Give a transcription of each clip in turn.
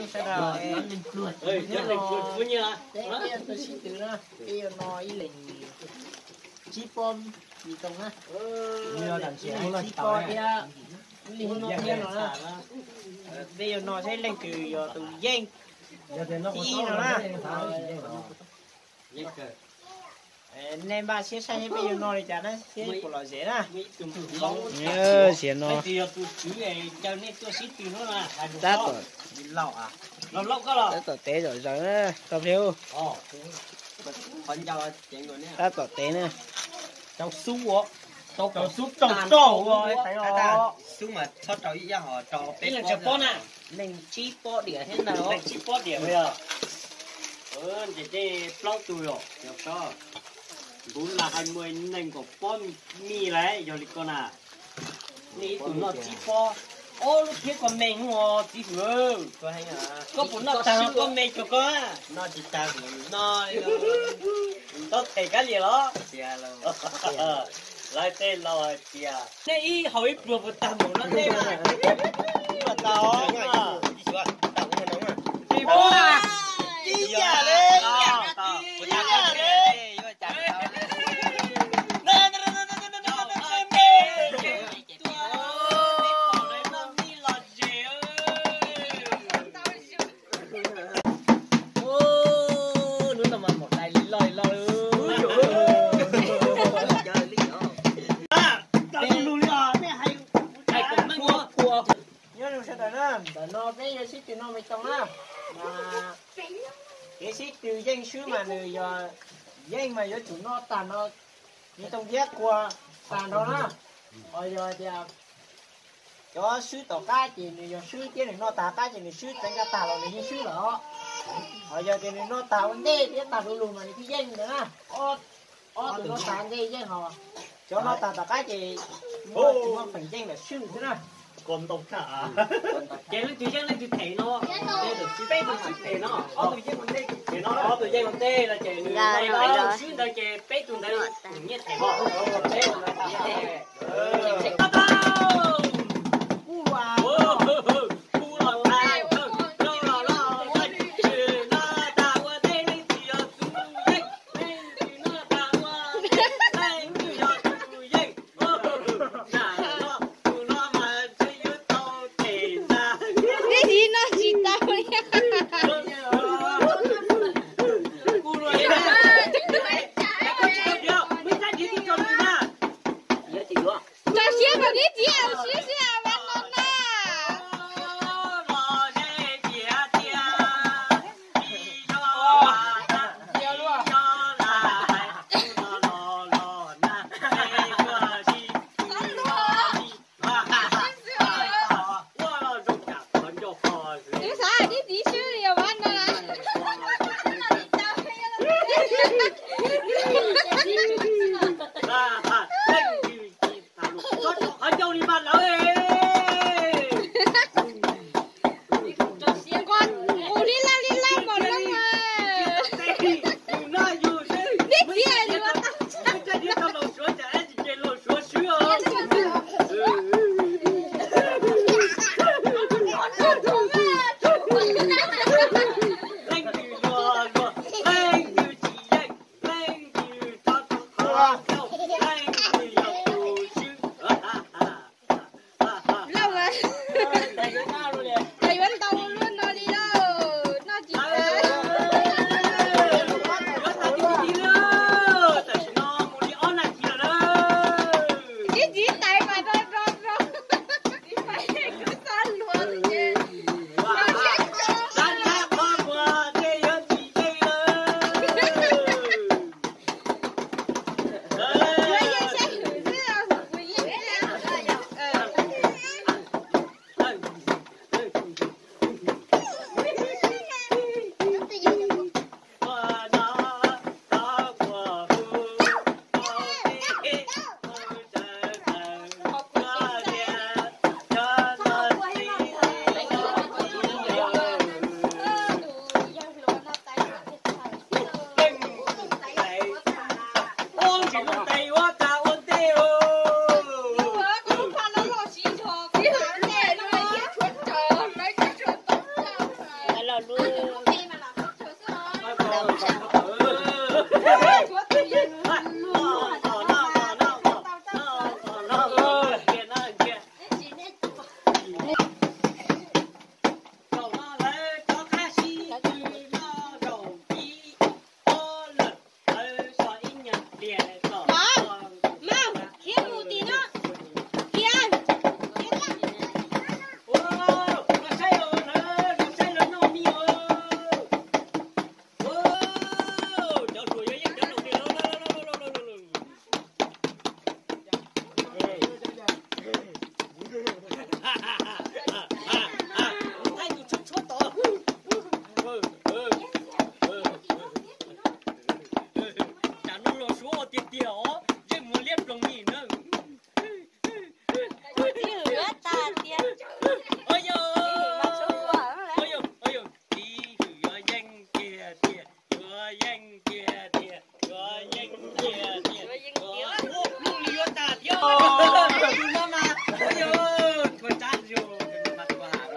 Peb yuav tuaj sib tw na, peb yuav no ib leeg tsib pob mi toog na, ib leeg tsib pob thiab ib leeg ib pob thiab no na. Peb yuav no seb leej twg yog tus yeej thib ib no na. Nej npaj siab saib seb peb yuav no li cas na, seb puas lom zem na. Siav no tab tom, tab tom tev zom zaws na, koj pheej tab tom tev na. Leej tsib pob diam thiab ntag. Leej tsib pob diam thiab ntag. Ces tej plaub tug yom, npuv las hais muaj nees nkaum pob mi lawm yog li ko na. Nej ib tug noj tsib pob, ob lub thiab koj me hnub os txiv hwm. Koj puas noj tag koj me cuag koj? Noj tsis tag, noj tau them kab liam los? Lawv tej laus hais tias nej ib haus ib pluag puas tag mus no nej mas. Ib yam li, ib yam li. Hnub no mas maum dais li loj li loj. Nyob zoo sawv daws na, ntawm no peb yuav sib tw noj me toog na. Mas kev sib tw yeej swb mas nws yog yeej mas yuav tsum noj tag no, me toog thiab kua tag nrho na. Ho yog tias cov swb tom qab ces nws yog swb thiab nws noj tag qab ces nws swb txeev kab tag los nws yeej swb lawm os. Ho yog tias nws noj tag ua ntej thiab tag du lug mas nws thiaj yeej ntawd na. Ob tug noj tag ntej yeej, ho cov noj tag tom qab ces muaj tsis muaj feem yeej lawm swb xwb na. Ces leej twg yeej leej twg them no, peb tug swb them no, ob tug yeej ua ntej, ob tug yeej ua ntej no ces nws, peb tug swb ntawd ces peb tug ntawd nyiaj them. Neb tsis noj tsis tau li. Tso siab kom neb txiv siab siab mas no na. Twb xav neb txiv siab li mas no na. Qhov ncauj li mas lawm. Nqus li laj li laj npaum no mas. Neb txiv hais lus. Cas no los suav tiag tiag os, yeej muag liab ploog li na. Txiv hwm yuav yeej tiag tiag, yuav yeej tiag tiag, yuav yeej tiag tiag, yuav yeej tiag. Ua, lub li yuav tas thiab. Tus no mas, ua yog, txhua tsab zoo, tus no mas txhua has.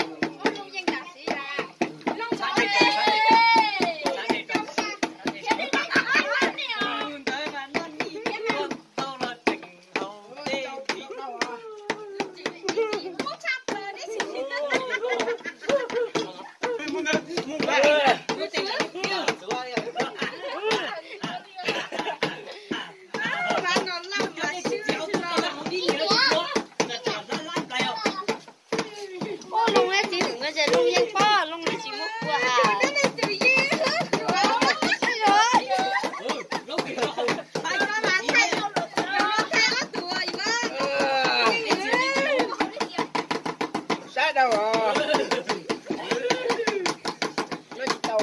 Ua, looj txiv hwm no ces looj yeej pob, looj li tsis muaj kua. Sab dau os. Tsis tau.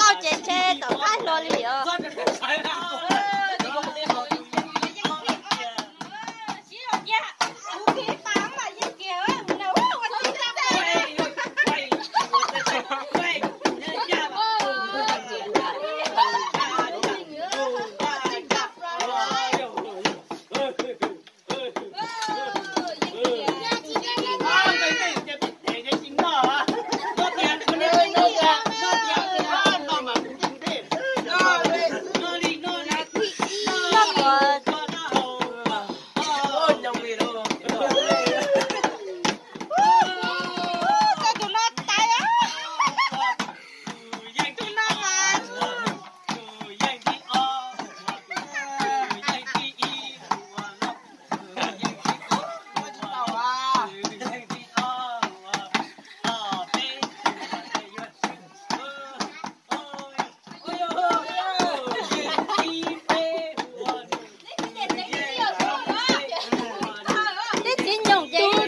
Lauj ces ntshe tom qab hlo li os.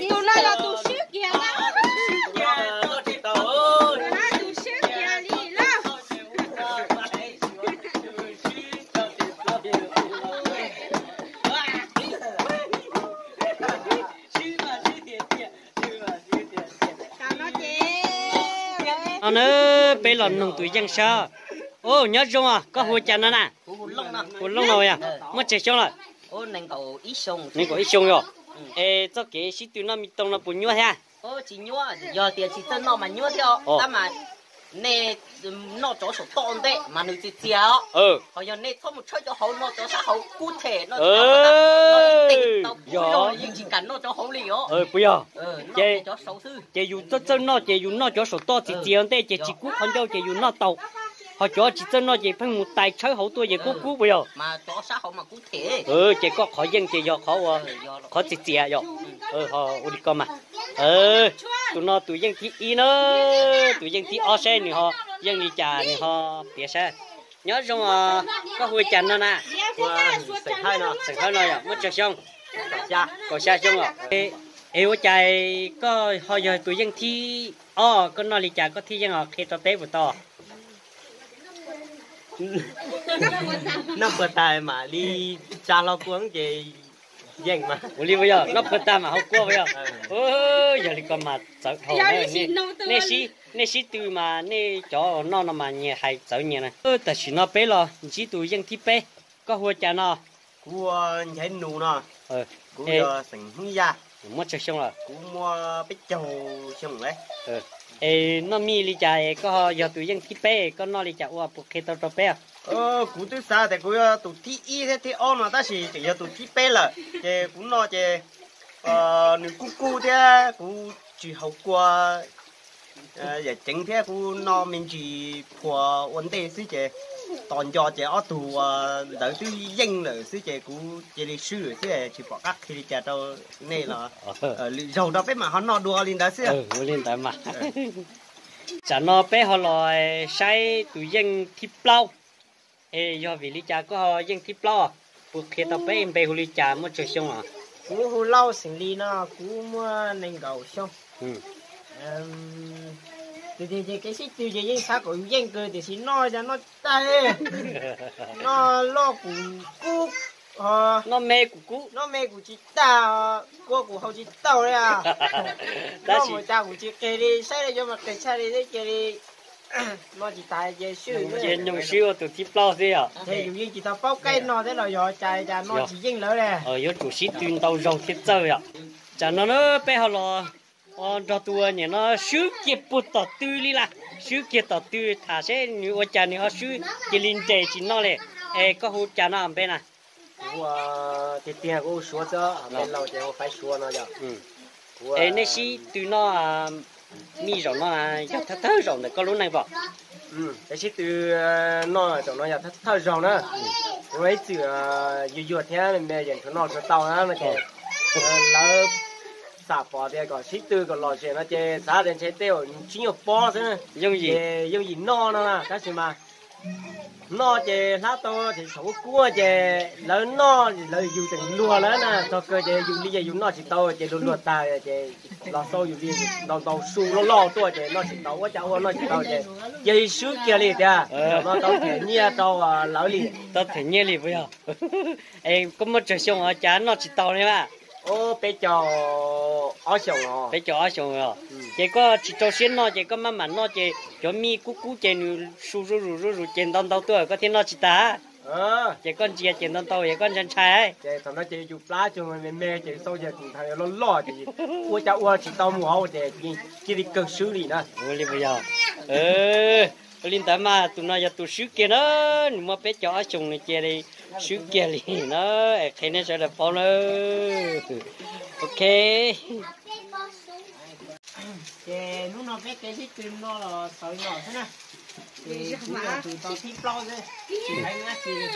Tus no yog tus swb kiag na. Tus no tus swb kiag li lauj. No na, peb los noog tus yeej sab. Ua, nyob zoo os, koj hu cas no na? Hu Looj no yog muaj tsawg xyoo lawm? Nees nkaum ib xyoo yog. Es txoj kev sib tw noj me tooj no puas nyuaj thiab? Yog tias tsis txawj noj mas nyuaj thiab os, tab mas Nej noj cov saum toj ntej mas nws txias txias os. Ho yog nej txhob mus tshawb cov hauv, noj cov sab hauv kub them, noj tau yeej tsis kam noj cov hauv li os. Puas yog? Ces yus txawj txawj noj ces yus noj cov saum toj txias txias ntej ces tsis kub qhov ncauj ces yus noj tau. Ho cov tsis txawj noj ces pheej mus tais tshawb hauv tuaj ces kub kub puas yog? Ces koj qhov yeej ces yog qhov ua, qhov txias txias yom. Ua li ko mas. Tus no tus yeej thib ib na, tus yeej thib ob saib nws ho yeej li cas nws ho piav saib. Nyob zoo os, koj hu ua cas no na? Xeem Hawj no yom, muaj tsawg xyoo? Kaum xya xyoo os. Es ua cas koj ho yog tus yeej thib ob, koj noj li cas koj thiaj yeej os, qhia rau peb puas tau? Noj puag tas mam li tsa hlo kua ces yeej mas. Ua li puas yog? Noj puag tas mam hau kua puas yog? Yog li ko mas txawv dhau. Nej sib tw mas nej cov noj no mas nyias hais txawv nyias na. Tam sim no peb los ntsib tus yeej thib peb, koj hu ua cas no? Kuv hu ua Nchaiv Nus no. Kuv yog xeem Hmoob Yaj. Muaj tsawg xyoo lawm? Kuv muaj peb caug xyoo lawm. Es noj mij li cas es koj yog tus yeej thib peb, koj noj li cas ua puas qhia tau rau peb? Kuv twb xav tias kuv yog tus thib ib thiab thib ob no tab sis tseem yog tus thib peb lawm ces kuv noj ces nws kub kub thiab kuv tsis haus kua yam ceev thiab kuv noj me ntsis phua ua ntej xwb ces tos nco ces ob tug ntawd twb yeej lawm xwb ces kuv cia li swb lawm xwb, tsis pom qab qhia li cas rau nej los lwm zaug rau peb mam ho noj dua li ntawd xwb. Ua li ntawd mas. Tsam no peb ho los saib tus yeej thib plaub. Es yog vim li cas koj ho yeej thib plaub? Puas qhia tau peb npe hu li cas, muaj tsawg xyoo os? Kuv hu Lauj xeem Lis no, kuv muaj nees nkaum xyoo. Tiag tiag ces kev sib tw ces yeej xav kom yus yeej kawg tiam sis noj cas noj tsis tag li. Noj loj kuv kub, noj me kuv kub, noj me kuv tsis tag, kua kuv haus tsis tau li. Noj mus cas kuv tsis qis li, saib li cov mas qis tshaj li thiab cia li noj tsis tas ces swb. Ces nyoog swb ua tus thib plaub xwb yom. Ces yus yeej tsis tau paub kaij noj thiab los yog cas cas noj tsis yeej lawv li. Yuav tsum sib tw ntau zaug thiaj txawj yom. Tsam no na peb ho los nrog tus niam no swb kiag puag tom tw li las, swb kiag tom tw tham seb nws ua cas nws ho swb cia li nres tsis noj li. Es koj hu cas no npe na? Kuv tiag tiag kuv hu Suav xwb, npe laus ces hu Faiv Suav no yom. Es nej sib tw noj mij zaum no yog thawj thawj zaum ntawm koj lub neej pom? Peb sib tw noj zaum no yog thawj thawj zaug na. Kuv ib txwm yuag yuag thiab me me ces tsuas noj tsuas tau na no ces lawv xam pom tias kom sib tw kom lom zem no ces xav tias ntshe tej zaum tsib nyuag pob xwb, ces yooj yim noj no tab sis mas noj ces hlab tau ces saum ub kub ces lawv noj lawv yus tseem luag lawm na, txog kawg ces yus li ces yus noj tsis tau ces luag luag tag ces los xau yus li ntau ntau su loj loj tuaj ces noj tsis tau, ua cas ua noj tsis tau ces cia li swb kiag li tiag. No tau them nyiaj rau lawv li. Tau them nyiaj li puas yog? Es koj muaj tsawg xyoo ua cas noj tsis tau li mas? Peb caug ob xyoos os. Peb caug ob xyoos os. Ces koj tsis rau siab noj ces koj maj mam noj ces cov mij kub kub ces nws su zuj zus zuj zus ces ntau ntau tuaj koj thiaj noj tsis tas. Ces koj ntsia ces ntau ntau es koj ntshai ntshai. Ces thaum no ces yus plab cuag me me ces xau yawg tus nthav loj loj ces ua cas ua tsis tau mus hauv ces cia li kawg swb li na. Ua li puas yog? Ua li ntawd mas tus no yog tus swb kiag na, nws muaj peb caug ob xyoos nws cia li swb kiag li na, es qhia nej sawv daws paub na. Ok. Ces hnub no peb kev sib tw no los xaus li no xwb na. Ces kuv yog tus tau thib plaub xwb,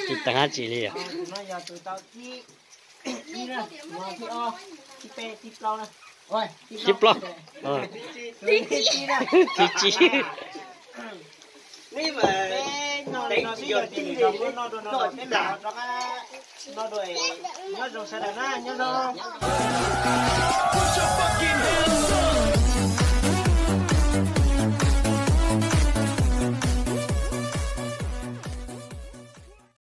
tsis teev dab tsi li. Tus no yog tus tau thib ib na, tus no thib ob, thib peb, thib plaub na. Thib plaub. Thib tsib. Peb noj li no xwb, yog tias lwm zaus muab noj dua no los peb mam rov qab noj dua. Nyob zoo sawv daws na, nyob zoo.